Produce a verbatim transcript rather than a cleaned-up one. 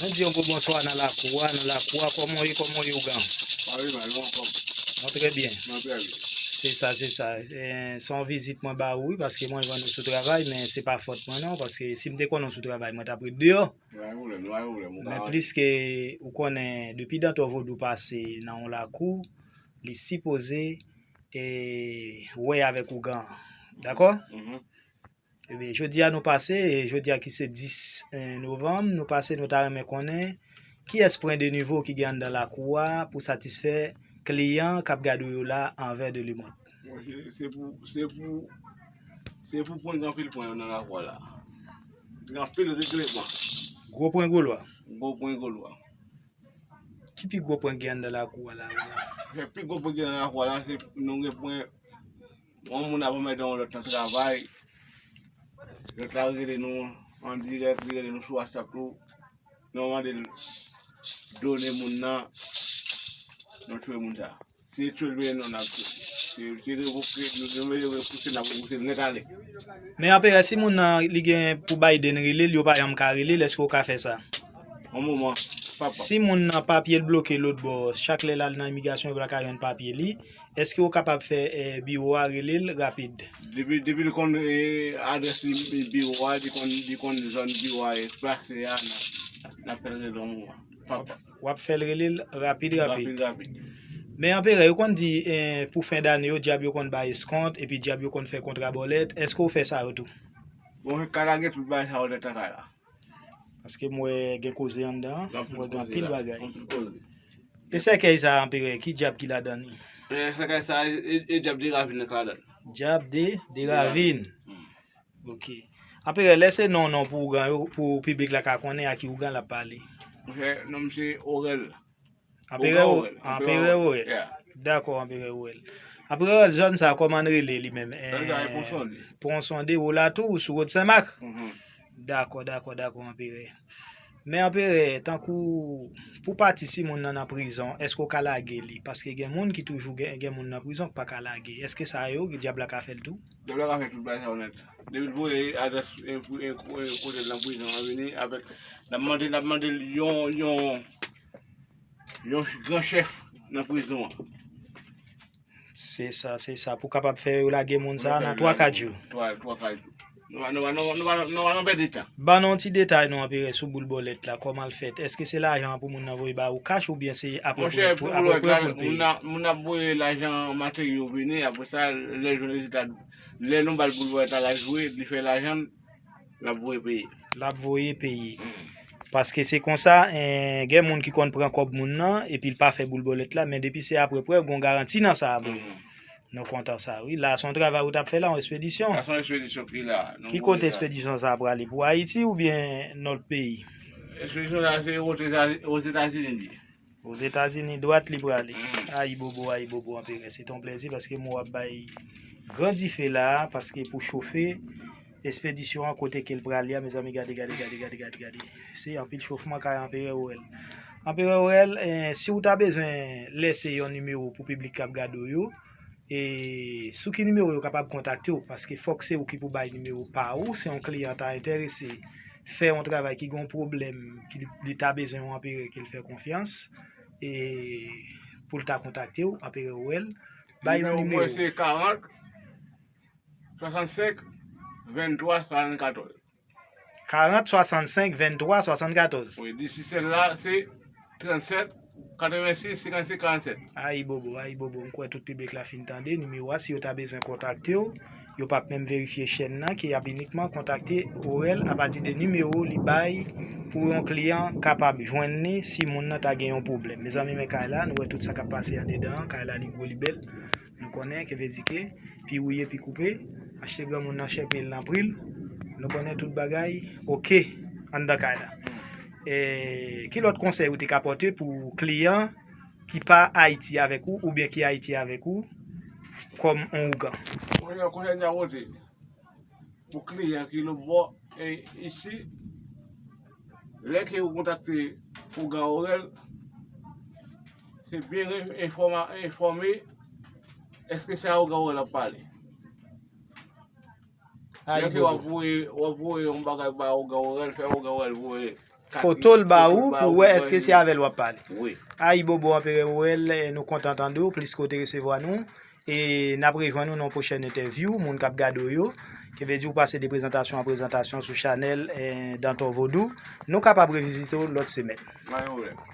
Nou di yon gwo bonswa nan lakou a, nan lakou a, kòman w ye, kòman w ye, ougan? Pa pi mal, mwen anfòm. Mwen trè byen. Mwen trè byen. Se sa, se sa. Eh, se yon vizit mwen ba ou, wi, paske mwen jwenn ou sou travay, men se pa fòt mwen non, paske si m te konnen w sou travay, mwen t ap ret deyò. Pa gen pwoblèm, pa gen pwoblèm, ou ka rantre. Men pliske ou konnen, depi Dantò Vodou pase nan yon lakou, li sipoze, eh, wè avèk ougan. Dakò? Mhm. Ebyen, jodi a nou pase, e jodi a ki se dis, eh, novanm, nou pase, nou ta renmen konnen kiyès pwen de nivo ki gen anndan lakou a pou satisfè kliyan k ap gade w yo la anvè de lemonn. Bon, se, se pou, se pou, se pou pwen, gen anpil pwen yo nan lakou a la. Gen anpil regleman. Gwo pwen Golwa. Gwo pwen Golwa. Ki pi gwo pwen gen anndan lakou a la, ougan? Pi gwo pwen gen nan lakou a la, se nou gen pwen, yon moun ap anmède yon lòt nan travay. Lòt la rele nou an dirèk, li rele nou sou WhatsApp tou. Nou mande l done moun nan, nou tchwe moun sa. Se tchwe l veye non n ap tchwe. Se, se revoke, nou, nou veye repouse, n ap repouse l nèt ale. Men anperè, si moun nan li gen pou Biden rele l, yo pa janm ka rele l, èske w ka fè sa? Yon moman, papa. Si moun nan papye l bloke lòt bò, chak lè l al nan imigrasyon, yo pa ka jwenn papye li, èske w kapab fè, eh, biwo a rele l rapid? Depi, depi l konn, eh, adrès li, biwo a, li konn, li konn zòn biwo a e plase a, n ap, n ap fè l rele yon moman. Papa. W ap fè l rele l rapid, rapid. Rapid, rapid. Men anperè, yo konn di, eh, pou fen dane yo, dyab yo konn bay eskont, epi dyab yo konn fè kontra bòlèt. Èske w fè sa yo tou? Bon, ka lage tout bagay sa yo nèt nan kay la. Paske m wè gen koze anndan, m wè gen anpil bagay. Anpil koze. E sèkèy sa a, anperè, ki dyab ki ladan li? E sèkèy sa a, e, e dyab de ravin nan k ladan l. Dyab de, de ravin. Hmm. Ok. Anperè, lè se non, non pou ougan yo, pou piblik la ka konnen a ki ougan l ap pale. Monchè, non m se Orèl. Anperè Orèl. Anperè Orèl. Yeah. Dakò, Anperè Orèl. Anperè Orèl, zòn sa a, kòman n rele li menm? Zòn sa a, eh, Pon Sonde. Pon Sonde, ou la tou, ou sou wòt Senmak? Mhm. Dakò, dakò, dakò, Anperè. Men Anperè, tankou pou pati si moun nan nan prizon, èske w ka lage li? Paske gen moun ki toujou gen, gen moun nan prizon ki pa ka lage. Èske sa yo, dyab la ka fè l tou? Dyab la ka fè tout bagay sa yo nèt. Depi l voye adrès, eh, pou, eh, ko-, eh, kote l nan prizon an vini, avèk, n ap mande, n ap mande l yon, yon, yon ch-, gran chèf nan prizon an. Se sa, se sa. Pou kapab fè yo lage moun sa a nan twa, kat jou. Twa, twa, kat jou. Nou pa, nou pa, nou, nou pa, nou pa nan pèdi tan. Ban nou yon ti detay non, Anperè, sou boul bòlèt la, kòman l fèt? Èske se lajan an pou moun nan voye ba ou kach oubyen se apre prèv pou, apre prèv pou l peye? Monchè, pou boul bòlèt la, moun nan, moun nan ap voye lajan materyo vini, apre sa, lè l jwenn rezilta, lè nou ba l boul bòlèt la, l al jwe, li fè lajan l, l ap voye peye. L ap voye peye. Mm. Paske se konsa, eh, gen moun ki konn pran kòb moun nan, epi l pa fè boul bòlèt la, men depi se apre prèv, gon garanti nan sa, bro. Mm. Nou kontan sa, wi. La, se yon travay ou t ap fè la, yon espedisyon. La, se yon espedisyon ki la. Ki kote espedisyon sa a prale? Pou Ayiti oubyen lòt peyi? Espedisyon sa a, se Ozetazini li ye. Ozetazini, dwat li prale. Mm. Ayibobo, ayibobo, Anperè. Se te yon plèzi paske m wè w ap bay gran dife la a, paske pou chofe espedisyon an kote ke l prale a, mezanmi, gade, gade, gade. Se anpil chofman kay Anperè Orèl. Anperè Orèl, eh, si w ta bezwen lèse yon nimewo pou piblik k ap gade w yo, e sou ki nimewo yo kapab kontakte w? Paske fòk se ou ki pou bay nimewo pa ou, si yon kliyan ta enterese fè yon travay ki gen yon pwoblèm, ki li, li ta bezwen yon Anperè ke l fè konfyans, e pou l ta kontakte w, Anperè Orèl, bay yon nimewo. Nimewo mwen se karant, swasannsenk, venntwa, swasannkatòz. Karant swasannsenk venntwa swasannkatòz. Wi, Digicel la, se trannsèt, katrevensis, senkannsèt, karannsèt. Ayibobo, ayibobo, m kwè tout piblik la fin tande nimewo a. Si yo ta bezwen kontakte w, yo p ap menm verifye chèn nan, ke y ap inikman kontakte Orèl apati de nimewo li bay pou yon kliyan kapab jwenn li si moun nan ta gen yon pwoblèm. Mezanmi, men kay la, nou wè tout sa k ap pase andedan an, kay la, li gwo, li bèl. Nou konnen ke vle di ke pi wouye, pi koupe, achte granmoun nan chèk, men l nan pri l. Nou konnen tout bagay oke anndan kay la. E ki lòt konsèy ou te ka pòte pou kliyan ki pa Ayiti avèk ou oubyen ki Ayiti avèk ou kòm on ougan? Konsèy, konsèy m ta pote pou kliyan ki lòtbò, e, isi, lè ke ou kontakte ougan Orèl, se byen re-, enfòma-, enfòme èske se a ougan Orèl ap pale. Lè ke w ap voye, w ap voye yon bagay ba ougan Orèl, fè ougan Orèl voye foto l ba ou pou wè èske se avè l w ap pale. Wi. Ayibobo Anperè Orèl, eh, nou kontan tande w, plis ke w te resevwa nou. E n ap rejwenn nou nan yon pwochèn entèvyou, moun k ap gade w yo. Ki vle di w pase de prezantasyon an prezantasyon sou chanèl eh, Dantor Vodou. Nou kapab revizite w lòt semèn. Pa gen pwoblèm.